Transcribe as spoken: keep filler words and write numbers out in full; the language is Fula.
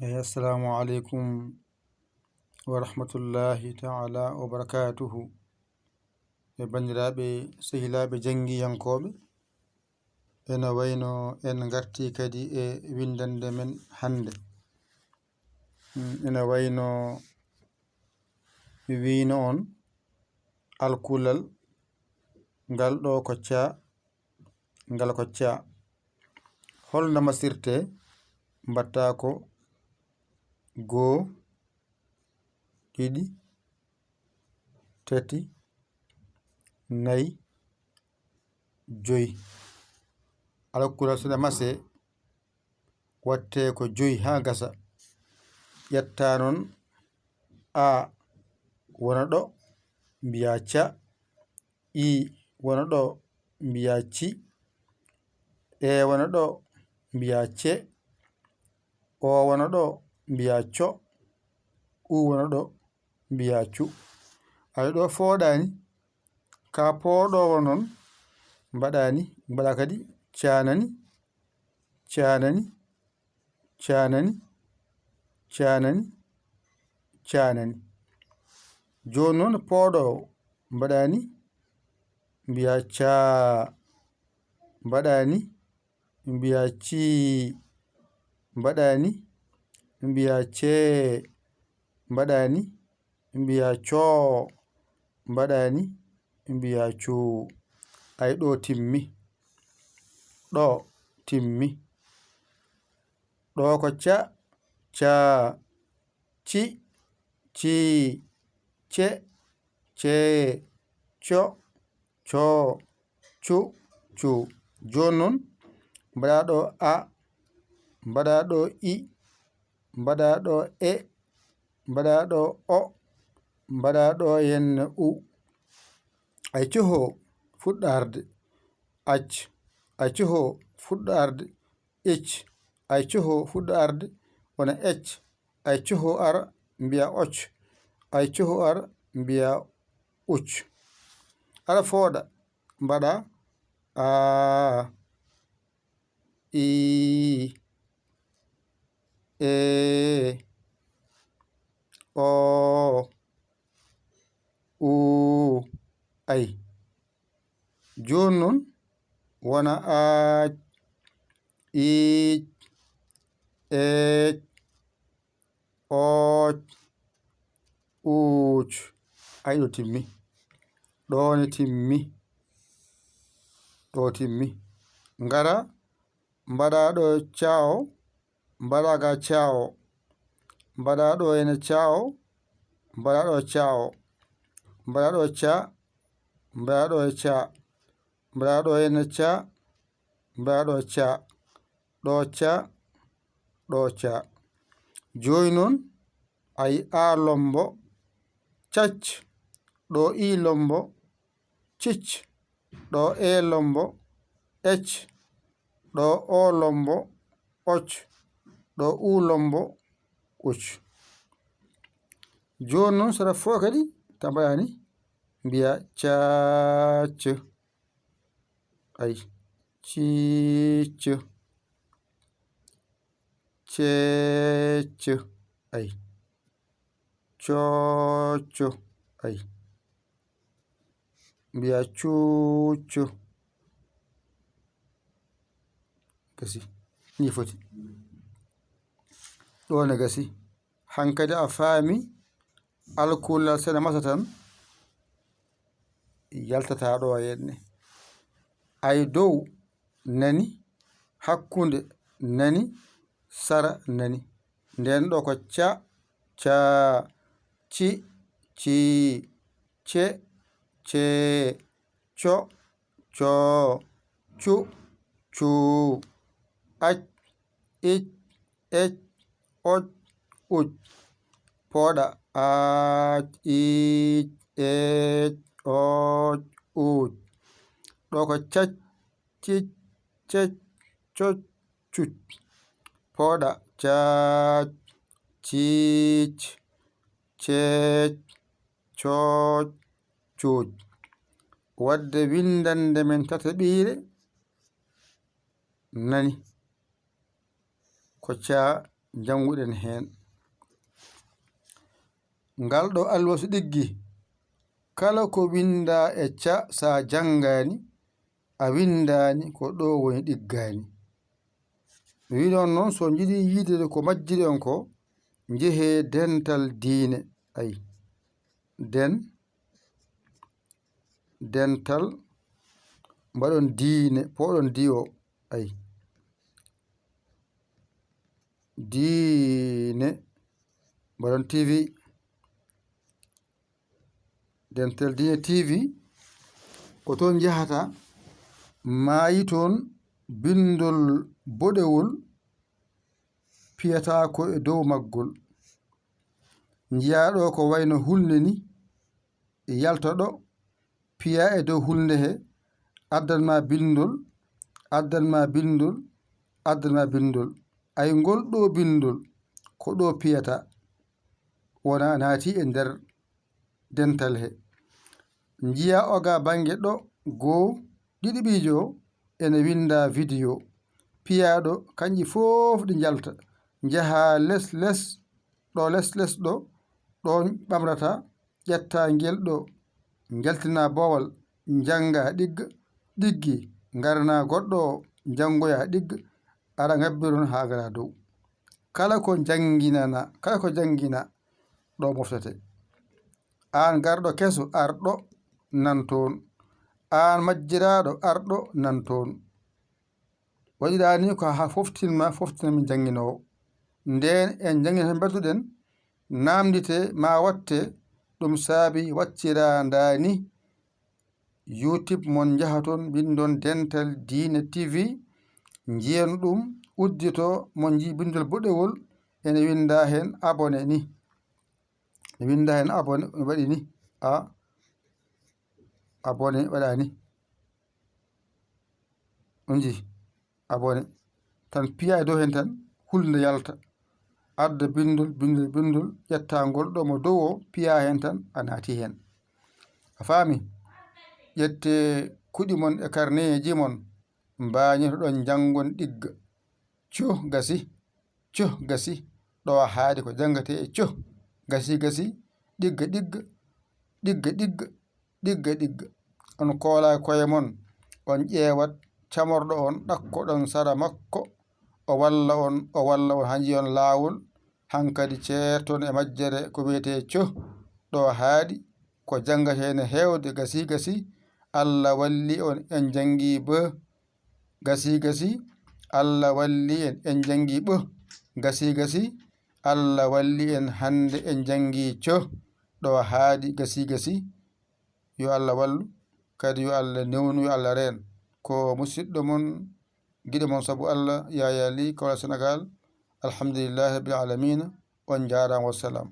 Eyi, assalamu aleykum wa rahmatullahi taala wa barakatuhu. E banndiraaɓe, sehilaaɓe janngiyankooɓe, ene wayno en ngartii kadi e winndannde men hannde. Mm, ene wayno mi wiyno on, alkulal ngal ɗo ko ca, ngal ko ca. Hol no masirtee? Mbaɗtaa ko goo, ɗiɗi, tati, nayi, joyi. Alkulal so ɗe masee, waɗtee ko joyi haa gasa. Ƴettaa noon A wona ɗo, mbiyaa ca. I wona ɗo, mbiyaa ci. E wona ɗo, mbiyaa ce. O wona ɗo, mbiyaa co. U wona ɗo, mbiyaa cu. Ay, ɗo fooɗaani, ka pooɗoowo noon mbaɗaani, mbaɗa kadi caanani, caanani, caanani, caanani, caanani. Jooni noon pooɗoowo mbaɗaani, mbiyaa caa, mbaɗaani, mbiyaa cii, mbaɗaani, mbiyaa cee, mbaɗaani, mbiyaa coo, mbaɗaani, mbiyaa cuu. Ay, ɗo timmi, ɗo timmi. Ɗo ko ca, caa, ci, cii, ce, cee, co, coo, cu, cuu. Jooni noon, mbaɗaa ɗo a, mbaɗaa ɗo i, mbaɗaa ɗo e, mbaɗaa ɗo o, mbaɗaa ɗo heen u. Ay, cohoo fuɗɗo arde, ac. Ay, cohoo fuɗɗo arde, ic. Ay, cohoo fuɗɗo arde, wona ec. Ay, cohoo ara, mbiyaa oc. Ay, cohoo ara, mbiyaa uc. Aɗa fooɗa, mbaɗaa aa, ii, ee, oo, uu. Ay, jooni noon wona aac, iic, eec, ooc, uuc. Ay, ɗo timmi. Ɗo ne timmi. Ɗo timmi. Ngara, mbaɗaa ɗo caawo, mbaɗaa ga caawo. Mbaɗaa ɗo ene caawo, mbaɗaa ɗo caawo. Mbaɗaa ɗo ca, mbaɗaa ɗo e ca. Mbaɗaa ɗo ene ca, mbaɗaa ɗo ca. Ɗo ca, ɗo ca. Jooni noon, ay, a lombo, cac. Ɗo i lombo, cic. Ɗo e lombo, ec. Ɗo o lombo, oc. Ɗo u lombo, uc. Jooni noon, sara fof kadi, ta mbaɗaani, mbiya caac. Ay, ciicc, ceecc, ay, coocc, ay, mbiya cuucc. Gasi, ni foti. Ɗo ne gasi. Hankadi a faami, alkulal sene masa tan, yaltata ɗo henne. Ay, dow nani, hakkunde nani, sara nani. Nden ɗo ko ca, caa, ci, cii, ce, cee, co, coo, cu, cuu, ac, ic, ec, oc, uc. Pooɗa, aac, iic, eec, ooc, uuc. Ɗo ko cac, cic, cec, coc, cuc. Pooɗa, caac, ciic, ceec, cooc, cuuc. Wadde winndannde men tataɓiire nani. Ko caa, njannguɗen heen. Ngal ɗo alwasu ɗiggi, kala ko winndaa e ca, so a janngaani, a winndaani, ko ɗo woni ɗiggaani. Mi wiy noon, noon, so njiɗi yiide ko majjiɗon ko, njehee dental diine, ay, den, dental, mbaɗon diine, pooɗon diwo, ay, diine, mbaɗon T V. Dental Diine T V, ko toon njahata, maayi toon binndol boɗewol, piyataa ko e dow maggol. Njiyaa ɗo ko wayno hulnde ni, yalta ɗo, piya e dow hulnde he, addan ma binndol, addan ma binndol, addan ma binndol. Ay, ngol ɗo binndol, ko ɗo piyata, wona naati e nder dental he. Njiya oga bannge ɗo goo, ɗiɗiɓiijo ene winnda video. Piyaaɗo, kanƴi fof ɗi njalta, njaha les les, ɗo les les ɗo, ɗoon ɓamrata, ƴetta ngel ɗo, njaltina boowal, njannga ɗigga, ɗiggi, ngarna goɗɗo o, njanngoya ɗigga, ara ngabbiron haa ngara dow. Kala ko njannginana, kala ko janngina, ɗo moftete. Aan garɗo keso, ar ɗo, nan toon. Aan majjiraaɗo, ar ɗo, nan toon. Waɗiraa ni ko haa foftin ma, foftin min jannginoowo. Ndeen en njannginat, mbedduɗen, naamndite ma watte, ɗum saabi wacciraa ndaa ni. YouTube mon, njaha toon, mbinndon Dental Diine T V, njiyon ɗum, uddito, mon njii binndol boɗewol, ene winnda heen abonné ni. Ene winnda heen abonné, mi waɗi ni. A, abonné waɗaa ni. On njii, abonné. Tan piya e dow heen tan, hulde yalta. Adda binndol, binndol, binndol, ƴetta ngol ɗo mo dow o, piya heen tan, a naati heen. A faami? Ƴette kuɗi mon e karneeji mon, mbaañotoɗon njanngon ɗigga. Cuh, gasi. Cuh, gasi. Ɗo haaɗi ko janngatee e cuh. Gasi, gasi. Ɗigga, ɗigga. Ɗigga, ɗigga. Ɗigga, ɗigga. On koolaa koye mon. On ƴeewat camorɗo on, ɗakkoɗon sara makko. O walla on, o walla on haa njiyon laawol. Hankadi ceerton e majjere ko wiyetee cuh. Ɗo haaɗi ko janngatee ne heewde. Gasi, gasi. Allah walli on, en janngii bë. Gasi, gasi, Allah walli en, en janngii ɓo. Gasi, gasi, Allah walli en, hannde en janngii co. Ɗo haaɗi, gasi, gasi. Yo Allah wallu, kadi yo Allah newnu, yo Allah reen. Ko musiɗɗo mon, giɗo mon sabu Allah, Yaya Ly, Kaolack, Sénégal. Alhamdulillahi rabbil alamina. On njaaraama, wassalam.